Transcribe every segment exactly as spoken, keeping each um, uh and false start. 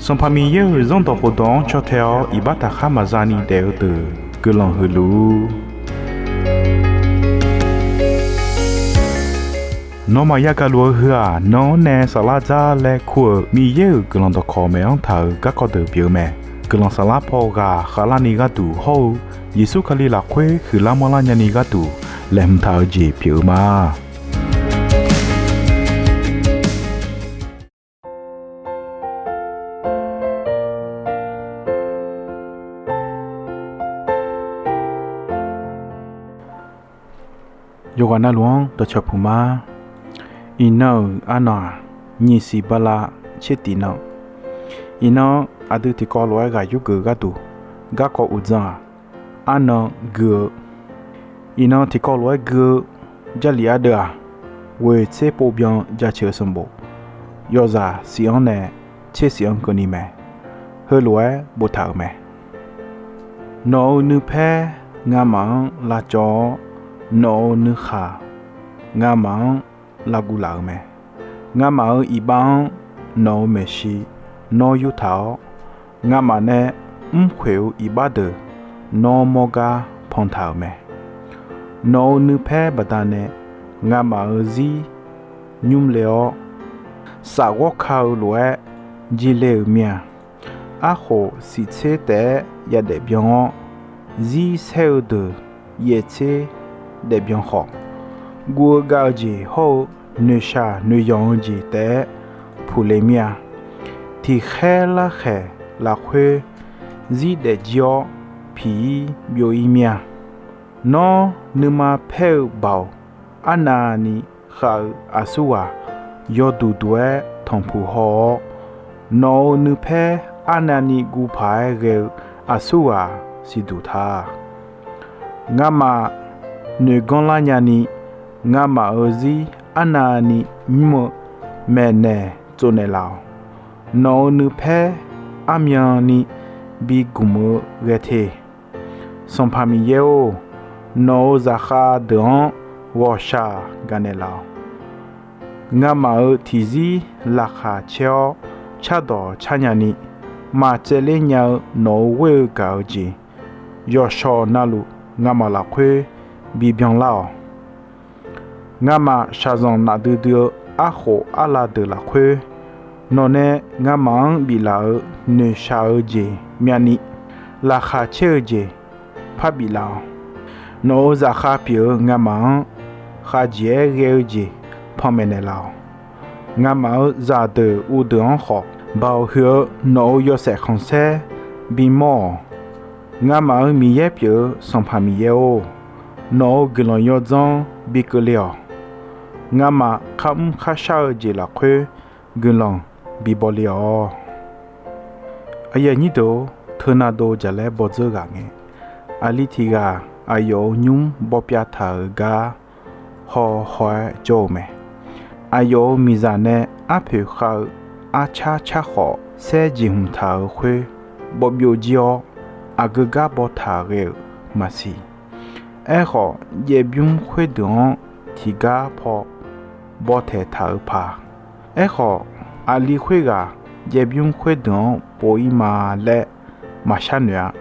Sanqpaq Miqyaer-euq Zanrdawq khofdawq-anr caw tae-awr iqbax taqkhar maqza ni daef-eu deuq guiqlanq huiq luf-ur. Nawmaf yagaq luf-eu heu-aq, nan-anr nae saflar dzar laer kur-euq Miqyaer-euq guiqlanq dawqkawq maeq-anr taq-euq garkawv deuq pyeuf-eu mae. Guiqlanq saflar paw ghaq khavlarni gharduq hawr-eu Yeqsur Kali lafkhoer huiqlar manrlar nyani gharduq laeqhmq taq-eu jeq pyeuf-eu ma. Yawqghaq navluf-anr dawqcawq puq ma. Iqnan-euq arnan-aq, nyiq siq bala tser tiq nan. Iqnan aqdui tiqkawv lof-aer ghaq yurgeuf gharduq garkawv uqdzan-aq, arnan gui-eu. Iqnan tiqkawv lof-aer gui-eu Jarlif ardeuv-aq, ghoeq tser pov byan jaceuq-eu sanqbof yawzaq siq-anr nae tser siq-anr keuvni mae. Heulof-aer boftaq-euq mae. Nawq-euq nuipaer ngamaf-anr lavcawv-awr, nawq-euq nuikhaq ngamaf-anr lavguv laf-euq mae. Ngamaf-euq iqbax-anr nawq-euq maeqshi nawr yurtaq-awr, ngamaf nae mrkhoeq-eu iqbax deuq nawr mawr gar pantaq-euq mae. Nawq-euq nuipaer baqdanae ngamaf-euq zir nymr le-awr, saf ghawr ka-eu lof-aer jir le-euq mir-a. Arkhof siq tser taef-aer yadaef byan-awr, zir saer-eu deuq yaeq tser daefbyan khawf, guv-eu gav-eu jeq hawr-eu noeqshaq noeqyanq-eu jeq taef-aer puqle mir-a. Tiqkhaer larkhaeq lafkhoer zir daefjir-awr piq-ir byov-ir mir-a. Nawr nuima paer-eu baoq arnavni khav-eu aqsurghaq yawduq duq-aer tanqpuq haw-awr, nawq-euq nuipaer arnavni guv paq-aer ghae-eu aqsurghaq siqduq ta. Ngamaf noeq ganr lar nyani, ngamaf-euq zir arnavni nymr-eu maeqnaeq tsovnaeq laf-awq. Nawq-euq nuipaer armyanni bi gmq-eu ghae te. Sanqpaq Miqyaer-or, nawq-euq zaqkhav deuq-anr ghawqshaq gaqnaeq laf-awq. Ngamaf-euq tiqzir laqkhaq caer-awr cardawq car nyani, maqtsaevler nya-eu nawq-euq ghoer-eu gaq-eu jeq, yawqshawq navluf ngamaf lafkhoer bibyan lar-awq. Ngamaf shaqzanq nafdui dui-eu arkhof arlav deuq lafkhoer, nawqnae ngamaf-anr biflaf-euq noeqshaq-eu jeq myavni, laqkhaq caer-eu jeq parbif laf-awq. Nawq-euq zaqkhav pyeuf-eu ngamaf-anr khavjeq-aer ghae-eu jeq panmaeq naeqlaf-awq. Ngamaf-euq zaqdeuq uvdeuq-anr khawf, baoq huiq-eu nawq-euq yawshaef khanqsaer bimawr-awq. Ngamaf-euq Miqyaer pyeuf-eu Sanqpaq Miqyaer-or, nawq-euq guiqlanq yawdzanr bi keuvle-awq. Ngamaf kharmr kharshar-eu jeq lafkhoer guiqlanq bi bawle-awq. Aqyuif aqnyir deuq-or, teunav dov jaqlaer bawdzeur ghaq ngae, aqli tiq ghaq aqyawf-euq nymr bawpyav taq-euq gar haw haw-aer jawr-eu mae. Aqyawf-euq miqzaq nae arpoeq khav-eu arcar car khawf saer jeqhmq taq-euq khoer bawbyov jir-awr, aqgeu gar bawtaq ghae-euq maqsiq. Aerkhawf, jaev bymr khoerdeuq-anr tiqgar paw bawtaeq taq-euq paq. Aerkhawf, aqli khoerghaq jaev bymr khoerdeuq-anr pov-ir ma laer maqshar noeq-a.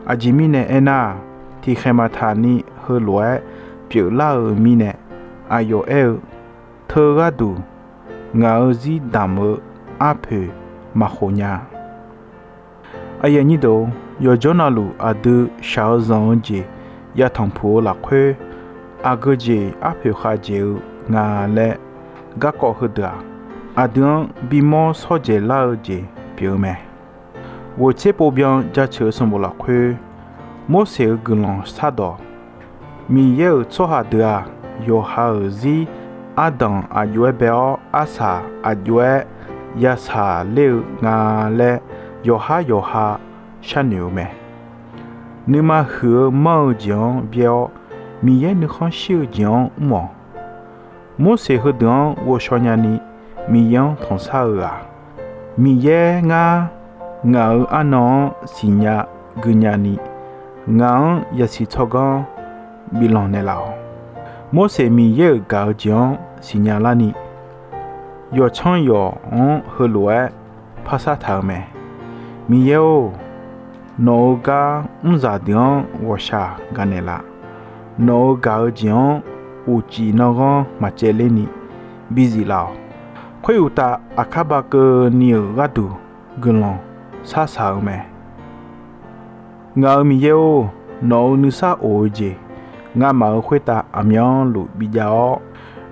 Aqjeq mirnae aernar-aq, tiqkhaeq maqtaq ni heulof-aer pyeuflar-euq mirnae, aqyawf aer-eu, teu gharduq ngaq-euq zir damq-eu arpoeq maqkhof nya. Aqyuif aqnyir deuq-or, yawqjawr navluf aqdui shaq-eu zanq-eu jeq yatanq puq-eu lafkhoer, aqgeu jeq arpoeq khavjeq-eu nga laer garkawv heudeuq-aq, aqdui-anr bimawr shawrdzaeq lar-eu jeq pyeuf-eu mae. Ghoeq tser pov byan jaceuq-eu sanqbof lafkhoer, Morseq-euq guiqlanq shardawq, Miqyaer-euq tsawrhaq deuq-aq, yawqha-euq zir ardanq aqjox-aer bae-awr, arsaq aqjox-aer ya shaqler-eu nga laer yawqhar yawqha sharnoeq-eu mae. Nuima huiq-eu manr-eu jeq-anr byaer-awr, Miqyaer nuikhanr shir-eu jeq-anr mr-awq. Morseq heudeuq-anr ghovshaw nyani Miqyaer-anr tanqsar-eu ghaq, Miqyaer ngar ngaq-euq arnan-anr siqnya gui nyani, ngaq-anr yasiq tsawrganr biflanq naeqlaf-awq. Morseq Miqyaer-euq gaq-eu jeq-anr siqnya larni, yawqtsanr yawq-anr heulof-aer parsar taq-euq mae. Miqyaer-or, nawq-euq gar mrzaq deuq-anr ghawqshaq gaqnaeq laf. Nawq-euq gaq-eu jeq-anr uqcif nanrghanr maqcaevler ni bizif laf-awq. Khoeruqtaf, aqkar ba keuvni-euq gharduq guiqlanq shar shaq-eu mae. Ngaq-euq Miqyaer-or, nawq-euq nuisar of-eu jeq, ngamaf-euq khoertav aqmyanluf bijav-awr,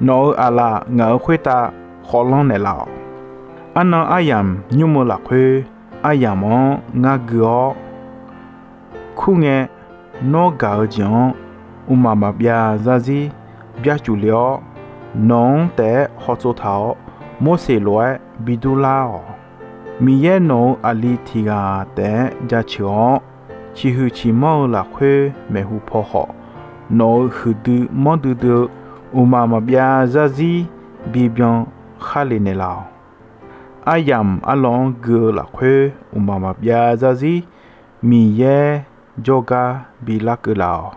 nawq-euq aqlaf ngaq-euq khoertav khawflanr naeqlaf-awq. Arnan aryamq nymr-eu lafkhoer, aryamq-anr ngar gui-awr, kur ngae, nawr gaq-eu jeq-anr mqmaq maqbyav zarzir byacuf le-awr, nawq-anr taef-aer hawtsov taq-awr, Morseq lof-aer bi durlar-awq. Miqyaer nawq-euq aqli tiq ghaq taef-aer jaceuq-awr, ciqhuiq ciqmanr-eu lafkhoer maeqhu paw khawf, nawq-euq huiqdui manrdui dui-eu mqmaq maqbyav zarzir bibyan khar le naeqlaf-awq. Aryamq arlawr-anr gui-eu lafkhoer mqmaq maqbyav zarzir Miqyaer jawrgar bi larkeuv laf-awq.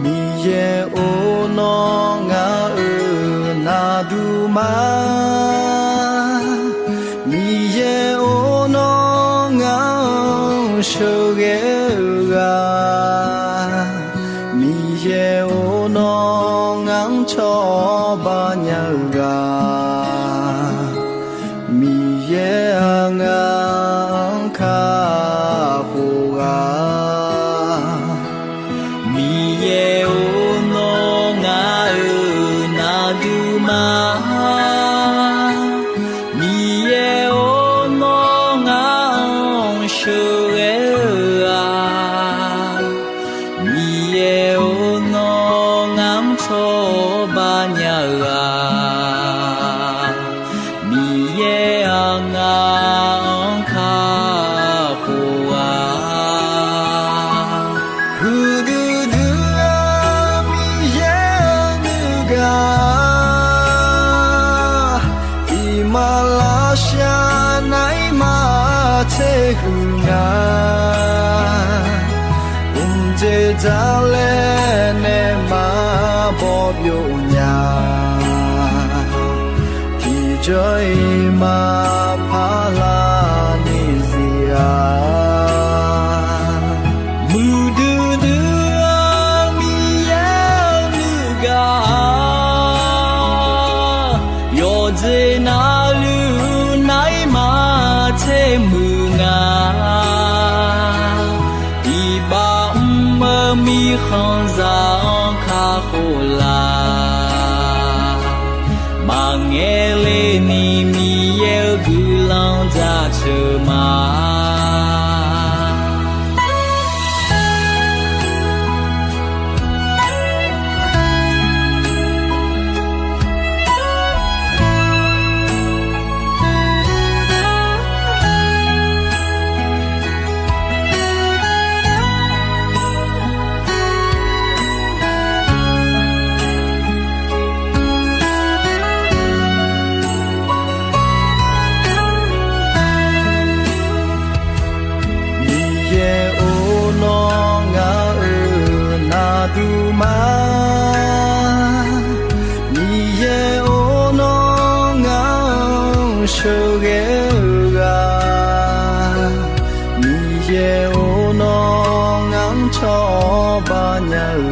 Miqyaer-or, nawr ngaq-euq naqduq ma. Miqyaer-or, nawr ngaq-anr sheuqghae-eu ghaq. Miqyaer-or, nawr ngaq-anr cawba nya-eu ghaq. Miqyaer-aq, ngaq-anr kakhof ghaq. Miqyaer-or, nawr ngaq-euq naqduq ma. Miqyaer-or, nawr ngaq-anr sheuqghae-eu ghaq. Miqyaer-or, nawr ngaq-anr cawba nya-eu ghaq. Miqyaer-aq, ngaq-anr kakhof ghaq. Huiqdui dui-eu Miqyaer-eu nuigaq, iqmalavshav naeq-ir maqtser huiq nga. Mqdzer dzaq laer nae maqbaw byov nya. Tiqjawr-iq maqpar lar ni zir-a. Muiqdui dui-eu Miqyaer-eu nuigaq, yawqjeq navluf naeq-ir maqtser muiq nga. Iqbax mr-eu mirkhanqzaq-anr kakhof laf. Maqngaeq ler ni Miqyaer-eu guiqlanq jaceuq ma. Miqyaer-or, nawr ngaq-euq naqduq ma. Miqyaer-or, nawr ngaq-anr sheuqghae-eu ghaq. Miqyaer-or, nawr ngaq-anr cawba nya-eu